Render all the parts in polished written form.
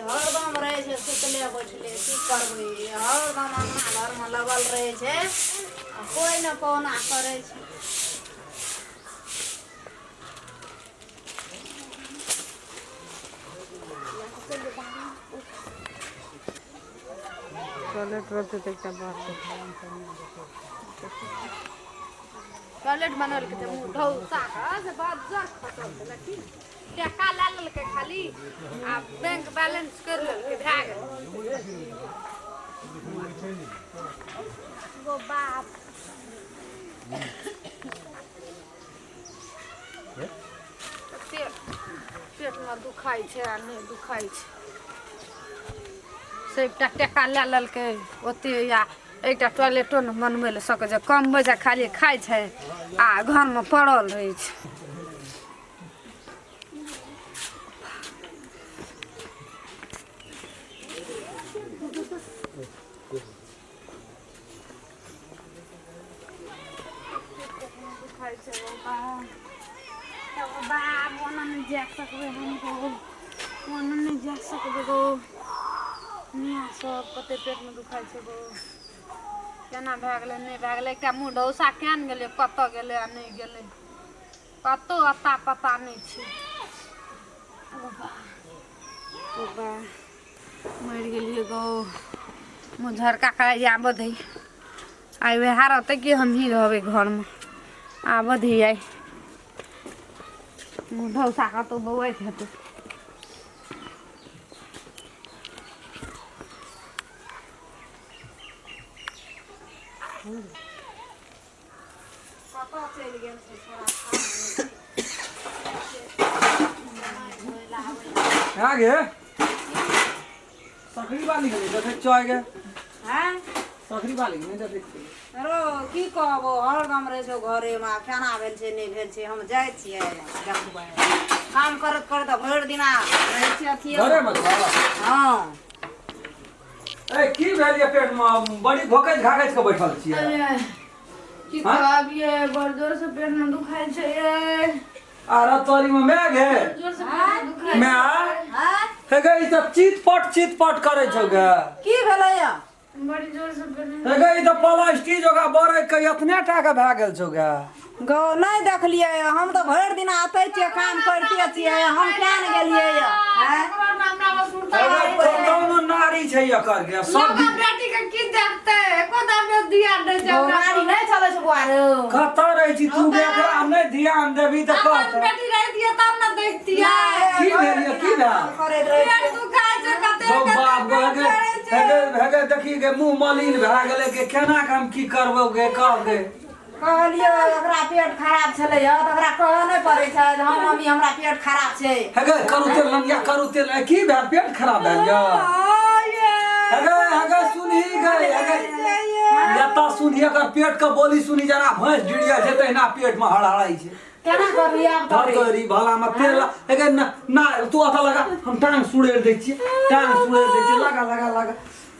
हरदम रहै छै सुतले बैठले। की करबै, हरदम अङ्गना घरमे लगल रहै छै आ कोइ ने पहुना करै छै। टॉयलेट रहतै तऽ एकटा बात। टॉयलेट बनल के छै, मुँह ढौसा के से बज्जर खसल छै। लेकिन टका लए लेलकै खाली आ बैंक बैलेंस करि लेलकै, भए गेलै। गो बाप, कते पेटमे दुखाइ छै आ नहि दुखाइ छै। से एकटा टका लए लेलकै ओते या एकटा टॉयलेटो नहि बनबै लए सकै छै। कमबै छै, खाली खाइ छै आ घरमे पड़ल रहै छै। दुखाइ छै बाबा, बाप, ओना नहि जा सकबै हम गो, ओना नहि जा सकबै गो। मियाँ सब कते पेटमे दुखाइ छै गो। केना भए गेलै, नहि भए गेलै? एकटा मुँह ढौसा केहन गेलै, कतऽ गेलै आ नहि गेलै, कतहु अता पता नहि छै। ओ बा, ओ बा, मरि गेलियै गो। मुँह झरका के आबऽ दही। आइ वएह रहतै कि हमही रहबै घरमे? आबऽ दही आइ। मुँह ढौसा कतहु बौआइत हेतै। कतऽ चलि गेल छै छोड़ा? हाँ गे, सकरी वाली के नहीं देखै चय गे? हैं? सकरी वाली के नहीं देखै छियै? रो, की कहबो, हरदम रहै छौ घरेमे। केना भेल छै, नहि भेल छै, हम जाइ छियै देखबै। काम करैत करैत भरि दिना रहै छियै अथिये। घरे मे छौ? हँ। ए, की भेल ये पेट मे? बड़ी घोकैत घाकैत के बैठल छियै। की हाँ? कहबियै, बड़ जोर से पेट में दुखाइ छै यै। अरे तोरी मे मैं गे। जोर से पेट में दुखाइ। मैं हैं? हे गे, ई सब चित पट चित पट करै छौ गे। की भेलै यऽ? बड़ी जोर से पेट में। हे गे, ई तऽ प्लास्टिक जोगा बरै के एतने टा के भए गेल छौ गे। गौ, नहि देखलियै। हम तऽ भरि दिन आते छियै, काम करिते छियै, हम किया ने गेलियै यऽ? हैं? हे गे, कतौ नारी छै एकर गे सब दिन। बेटी के की देखते, एको दाम दिया नहि छै। गौ, गाड़ी नहि चलै छै बौआ रौ। कतऽ रहै छी तू गे? एकरा नहि ध्यान देबही तऽ अपन कहतौ। बेटी रहितियै तब ने देखतियै। की भेल यऽ, की भेल? करैत रहै पेट छियै। दुखाइ छै कते। गौ बाप गौ, हे गे, कते हे गे, हे गे, देखी गे, मुँह मलिन भए गेलै गे। केना के हम की करबौ गे, कह गे। कहलियै ओकरा पेट खराब छलै तऽ ओकरा कहऽ नहि पड़ै छै जे हँ मम्मी, हमरा पेट खराब छै। हे गे, करू तेल लंगिया, करू तेल। ए, की भेल? पेट खराब भेल यऽ? हे गे, हे गे, सुनही गे, हे गे, एतऽ सुनही, एकर पेट के बोली सुनी जेना भैंस डिरिया छै तहिना पेट मे हड़हड़ाइ छै। केना करबी आब? धर तोरी भला मे तेल। हे गे, ना ना, तू अतऽ लगा, हम टांग सुड़ेर दै छियै, टांग सुड़ेर दै छियै। लगा लगा लगा।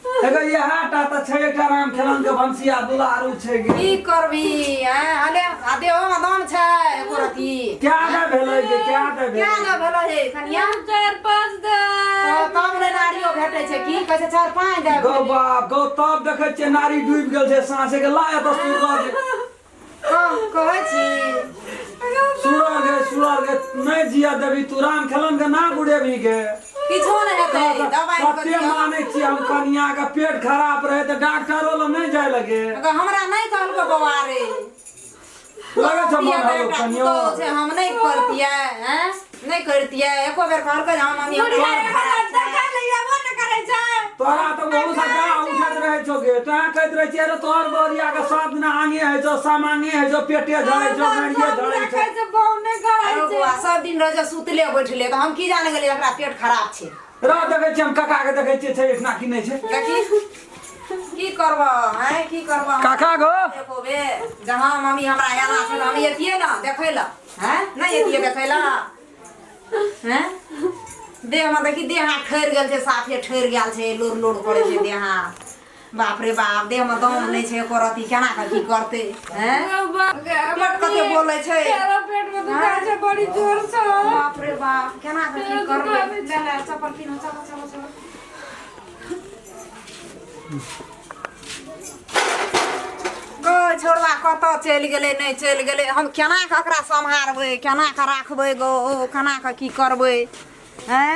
हे गे, इएह टा तऽ छै एकटा राम खेलन के भनसिया दुलारू छै गे। की करबी हैं? अले आ देहो मे दम छै एको रती? क्या ने भेलै गे, क्या ने क्या भेलै? ने भेलै हे कनिया? 4-5 दिन तब ने नारियो भेटै छै। की कहै छै, 4-5 दिन गौ बाप गौ, तब देखै छियै नारी डूबि गेल छै साँसे के। ला एतऽ सुरर गे। कहै छी। सुरर गे, सुरर गे, नहि जिया देबी तू राम खेलन के, ना बुढ़ेबी गे। किछो नहि हेतै, दबाइ कऽ कते दियौ। मानै छियै हम कनिया के, पेट खराब रहै तऽ डॉक्टरो लग नहि जाय लगे। अगर हमरा नहि कहलको बौआ रे। लगै छौ मन किया तऽ हलो एकटा कनियो। पुतोहु छै, हम नहि करतियै हैं, नहि करतियै। एको बेर कहलकै जे हँ मम्मी, हमरा बुढ़िया पेट खराब छै। देखै लए अयबो ने करै छै। तोरा तऽ बहुत दा उठैत रहै छौ गे, तोरा कहैत रहै छियै, अरे तोहर बरिया के सब दिना आंगे होइ छौ, सामांगे होइ छौ, पेटे झड़ै छौ, गाड़िये झड़ै छौ। देखै छै, बहु नहि करै अरे छै। बौआ, सब दिन रहै छै सुतले बैठले, तऽ हम की जाने गेलियै एकरा पेट खराब छै। रह, देखै छियै हम काका के, देखै छियै छै एहिठिना की नहि छै। देखी, की करबह हैं, की करबह? काका गो। एको बेर जे हँ मम्मी, हमरा एना छै, तऽ हम एतियै ने देखै लए। हैं, नहि एतियै देखै लए? हैं, देहमे देखी, देह हाथ ठहरि गेल छै, साफे ठहरि गेल छै, लोर लोर करै छै देह हाथ। बाप रे बाप, देहमे दम नहि छै एको रत्ती। केना कऽ की करतै हैं? पेट कते बोलै छै। तेरा पेट में दुखाइ छै बड़ी जोर से। बाप रे बाप, केना कऽ की करबै? ले ले, चप्पल पिन्ह, चलो चलो चलो। गो छोड़वा कतऽ चलि गेलै नहि चलि गेलै हम केना कऽ ओकरा सम्हारबै केना कऽ राखबै गो केना कऽ की करबै आँय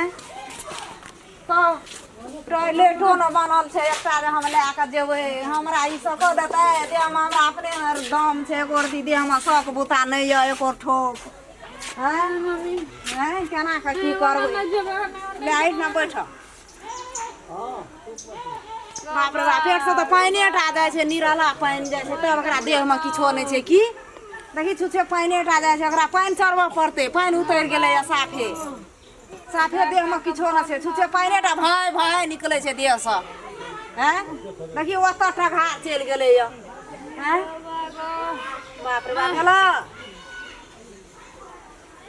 टॉयलेटो ने बनल छै एकटा जे हम लए कऽ जेबै हमरा ई सको देतै देहमे हमरा अपने दम छै एको रत्ती देहमे शौक बुता नहि यऽ एको ठोप आँय आँय केना कऽ की करबै ले एहिठाम बैठ बाप रे बाप पेटसँ तऽ पानिए टा जाइ छै निराला पानि जाइ छै तब ओकरा देहमे किछो नहि छै की देखी छुछे पानिए टा जाइ छै ओकरा पानि चढ़बऽ पड़तै पानि उतरि गेलैए साफे साफे देहमे किछो नहि छै छुछे पानिए टा भय भय निकलै छै देहसँ आँय देखी ओतऽ टघार चलि गेलैए आँय बाप रे बाप हेलो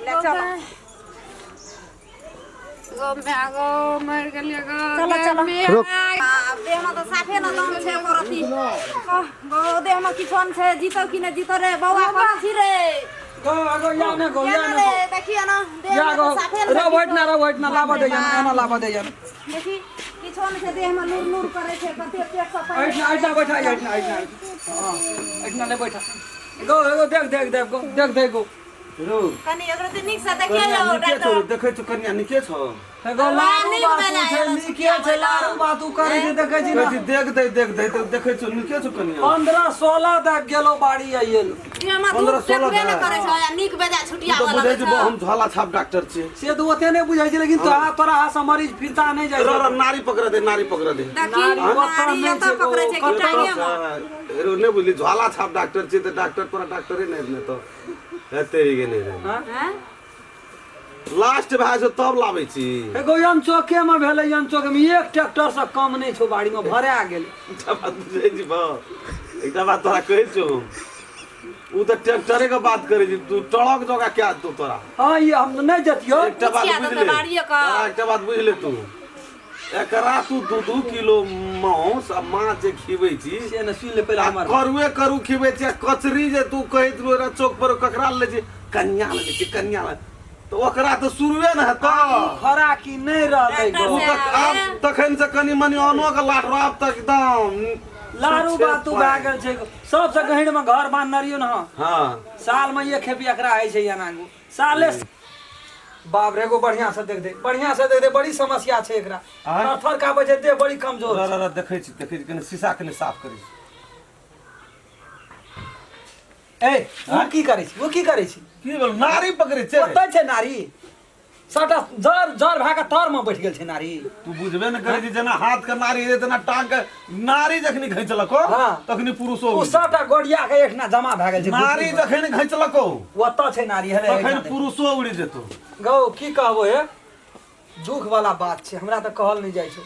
ले चल गो my गो मरि गेलियै गो चलो, चलो। रुक। आब देहमे तऽ साफे ने दम छै एको रत्ती गो देहमे किछो नहि छै जीतो कि नहि जीतो रे बौआ कोना छी रे गो गो या ने गो या केना ने रे गो देखियो ने या देहमे गो तऽ साफे ने रो छै बैठ ना किछो। रो बैठ ना लाबा दे जन एना लाबा दे जन देखी किछो नहि छै देहमे नूर नूर करै छै कते पेटसँ पानि ऐठना ऐठना बैठा ऐठना ऐठना हां ऐठना ले बैठा गो गो देख देख देख गो देख देख गो रौ कनि एकरो तऽ नीकसँ देखियौ कनिया यौ नीके छौ डॉक्टर देखै छौ कनिया नीके छौ हे गो लारू नीक बात भेलै, छै नीके छै लारू बात उ करै छै देखै छी कहै ना छी देख दे देख दे तऽ देखै छौ नीके छौ कनिया 15 16 तक गेलो बाड़ी आइलो देहमे 15 दूध 16 फेकबे नहि करै छै आ नीक बेजाय तू छुटिया तऽ बुझै लगै छी छै हम झोला छाप डॉक्टर छियै से तऽ ओते नहि बुझै छै लेकिन तोरा तोरा हाथ से मरीज फिरता नहि जाइ रो छै रो नारी पकड़ दे नारी पकड़ दे देखी नारी ओतऽ नारी नहि एतऽ छै पकड़ै छै कि कतऽ टांगेमे रो नहि बुझली झोला छाप डॉक्टर छियै तऽ डॉक्टर तोरा डॉक्टरे नहि ने तऽ हेतै ही नहि रे हाँ? हैं? लास्ट भए छै तब लाबै छी एगो यंचोके में भेलै यंचोके में एक ट्रैक्टर से कम नहि छौ बाड़ी में भरा गेल एकटा बात बुझै छी बा एकटा बात तोरा कहै छौ उ तऽ ट्रैक्टरे के बात करै छी तू ट्रक जगह क्या देतौ तोरा हाँ ये हम नहि जतियो एकटा बात पुछिया देतै बुझले बाड़िए के। तोरा एकटा बात बुझले तू एकरा तू दू दू किलो मांस आ माछ जे खिबै छी से ने सुनि ले पहिले आ हमर करुए करू खिबै छी आ कचरी जे तू कहैत रहो चौक पर ककरा ले छी कन्या ले छी कन्या ले तऽ ओकरा तऽ शुरुए ने हेतौ खराकी नहि रहतै डॉक्टर ओ गो तऽ आब तखन से कनि मनि अनो के लाट रहो आब तऽ एकदम लारू बातू भए गेल छै सबसँ गहींर में घर बान्हने रहियो ने हाँ साल में एक खेपी एकरा होइ छै एना गो साले बाप रे एगो बढ़िया से देख दे बढ़िया से देख दे बड़ी समस्या छै एकरा आँय? थर थर कापै छै देह बड़ी कमजोर रह छै। रह रह देखै छी देखै छी कनि शीशा कनि साफ करै छी ए ओ की करै छी ओ की करै छी की भेल नारी पकड़ै छै ओतै छै नारी सबटा जर जर भए कऽ तर मे बैठ गेल छै नारी तू बुझबे ने करै छी जेना हाथ के नारी रहै तेना टांग के नारी जखनी घैचलको हाँ। तखनी पुरुषो ओ सबटा गोडिया के एकना जमा भए गेल छै नारी जखन घैचलको ओतऽ छै नारी हेले तखन पुरुषो उड़ि जेतो गौ की कहबो हे दुख वाला बात छै हमरा तऽ कहल नहि जाइ छै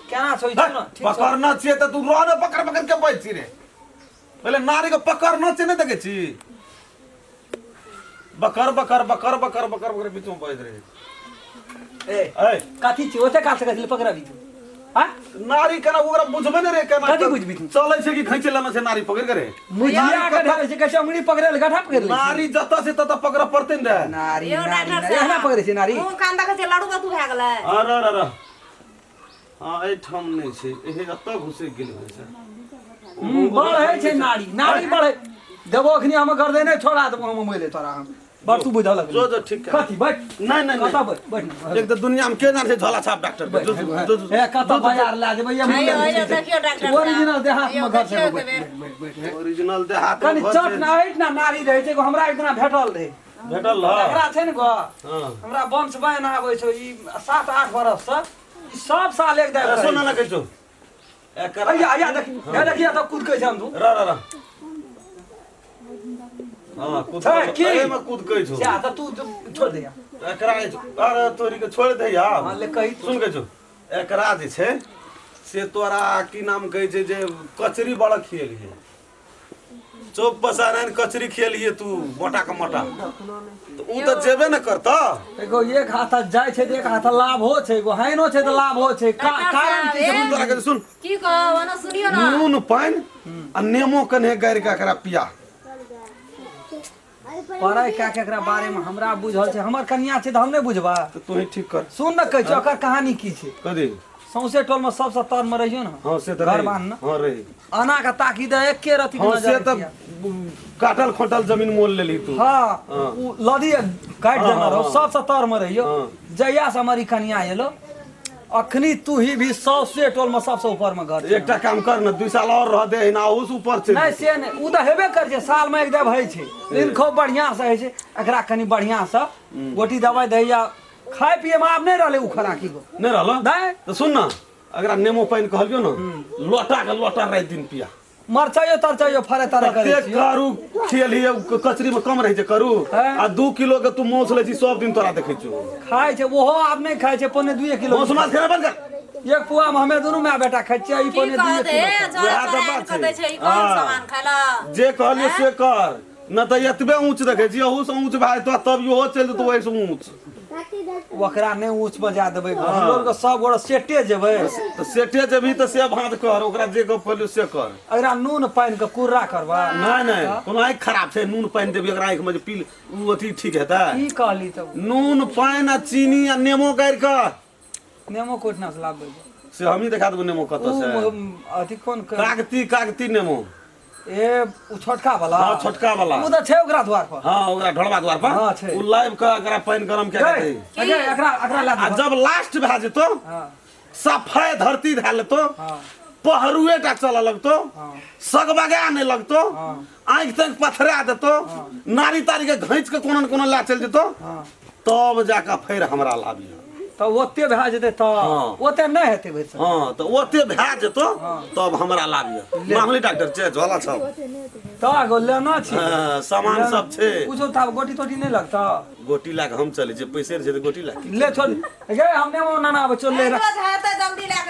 केना छौ ई छौ ने ठीक छौ पकड़ना छियै तऽ तू रह ने पकड़ पकड़ के बैठ छी रे पहिले नारी के पकड़ना छियै नहि देखै छी बकर बकर बकर बकर बकर बकर बीच में बजैत रहे ए ए कथी छी ओते काल से कथी पकड़बी तू हाँ नारी केना ओकरा बुझबे ने रे केना कथी बुझबी तू? चलै छै कि खींच लेना छै नारी पकड़ के रे मुझिया के ढालै छै कैसे अंगुरी पकड़े ले गठा पकड़ ले नारी जतऽ से ततऽ पकड़ऽ पड़तै ने रे नारी यौ नारी डॉक्टर नारी। एहना पकड़े छै नारी मुँह कान देखै छै लड़ू बतू भए गेलै अरे अरे अरे हँ एहिठाम नहि छै एहे एतऽ घुसि गेल होइ छै बढ़ै छै नारी नारी बढ़ै देबो अखनी हम गर्दने छोड़ा देबो हम मोले तोरा हम बड़ तू बुझल जो जो ठीक है कथी बैठ नहीं नहीं कतऽ नहीं बैठ बैठ एक तऽ दुनिया में के जाने छै झोला छाप डॉक्टर के जो जो जो ए कतऽ बाजार लए जेबै ये आइयो आइयो देखियो डॉक्टर साहब। ओरिजिनल देहात में आइयो घर छै देखियो बैठ एक बेर। बैठ बैठ ओरिजिनल देहात में कनि घर चट छै। ना हटि ना नारी रहै छै एगो हमरा एक दिना भेटल रहै भेटल रह एकरा छै ने गो हँ हमरा वंश बहन आबै छै ई 7-8 बरस से ई सब साल एक दाबि सुन ना कहै छौ एकर अइया अइया देखी हे देखिया तऽ कूदकै छै हम तू रह रह रह हँ कूद छै, की? एहिमे कूदकै छौ जा तऽ तू छोड़ दे एकरा अरे तोरी के छोड़ दे यार हाँ ले कही सुन के छौ एकरा जे छै से तोरा की नाम कहै छै जे कचरी बड़ा खियलियै चौक पसारन कचरी खियलियै तू मोटा के मोटा तऽ उ तऽ जेबे ने करतऽ एगो एक हाथ जाइ छै तऽ एक हाथ लाभो छै एगो हाइनो छै तऽ लाभो छै कारण की छै सुन तोरा के सुन की कहब ओना सुनियो ना नून पानि आ नेमो कने गारि के एकरा पिया पढ़ाइ कए के एकरा बारे में हमरा बुझल छै हमर कनिया छै तऽ हम नहि बुझबा तऽ तू ही ठीक कर सुन ने कहै छै ओकर कहानी की छै कथी सौंसे टोल में सबसे तर में रहियो ना। हाँ से तऽ घर रही। बान्ह ना। हाँ रही। अना के ताकी दे एके रति हाँ से तऽ काटल खोटल जमीन मोल लेली तू। हाँ हाँ। उ लदी काटि हाँ, देने हाँ, रहो हाँ। सबसे तर में रहियो। हाँ। जहिया से हमर ई कनिया एलो अखनी तू ही भी सौंसे टोल में सबसे ऊपर में घर छै। एकटा काम कर ने 2 साल और रह दे ना ओहू से ऊपर चलि नहीं जेतौ। से नहीं उ तऽ हेबे कर छै साल में एक देव होइ छै लेकिन खूब बढ़िया से होइ छै। एकरा कनि बढ़िया से गोटी दवाई दैया खाय पिए में आब नहीं रहले उ खराकी गो। नहीं रहलो? नहीं। तो सुन ना अगरा नेमो पानि कहलियो ना लोटा के लोटा राति दिन पिया। मरचाइयो तरचाइयो फरे तरे करै कते छियो। करू खेलिए कचरी में कम रहै छै करू। हैं? आ 2 किलो के तू मांस लै छी सब दिन तोरा देखै छियौ। खाइ छै ओहो आब नहीं खाइ छै 1.75 किलो। मांस मांस खेनाइ बंद कर। एक पुआ में हमे दुनू my बेटा खाइ छियै, ई की 1.75 कहत किलो। हे झोरा वएह तऽ चोरा बात कऽ दै छै। छै ई कोन हाँ। सामान खाइला जे कहलियो से कर न तऽ एतबे ऊँच देखै छी अहू से ऊँच भए जेतौ तब इहो चलि जेतौ ओहिसँ ऊँच। ओकरा नहि ऊँच पर जा देबै हमरो के सब गोरा सेटे जेबै। तऽ सेटे जेबही तऽ से भात कर ओकरा जे गप कहलियो से कर। एकरा नून पानि के कुर्रा करबा। नहीं नहीं कोनो आँखि खराब छै नून पानि देबी एकरा आँखि में जे पी उ अथी ठीक हेतै। की कहली तब? नून पानि आ चीनी आ नेमो गारि कऽ। नेमो कोठना से लाबबै? से हमही देखा देबो नेमो कतऽ से। उ अथी कोन कागती कागती नेमो। ए उ छोटका वाला? हाँ छोटका वाला। उ तऽ छै ओकरा द्वार पर। हाँ ओकरा ढोलबा द्वार पर। हाँ, छै। उ लाइव के एकरा पानि गरम कए के दे। गै, एकरा एकरा ला आ दे। जब लास्ट भए जेतौ हाँ सफाइ धरती धए लेतौ हाँ पहरुए टा चलऽ लगतौ हाँ सगबगा नहि लगतौ हाँ। आँखि ताँखि पथरा देतौ नारी तारी के घैंच के कोनो ने कोनो लए चलि जेतौ हाँ तब जाकऽ फेर हमरा लाबिह। तऽ ओते भए जेतै तऽ हाँ। ओते नहि हेतै भरि सक। हाँ तऽ ओते भए जेतौ तब हमरा लाबिह। मामूली डॉक्टर छै झोला छौ तऽ गो लेना छै। हाँ, सामान सब छै। कुछो तऽ आब गोटी तोटी नहि लगतौ? गोटी लए कऽ हम चलै छियै पैसे छै तऽ गोटी लए ले छोड़ गे हम नेमो नाना आबै चल ले रख। हेतै जल्दी लए।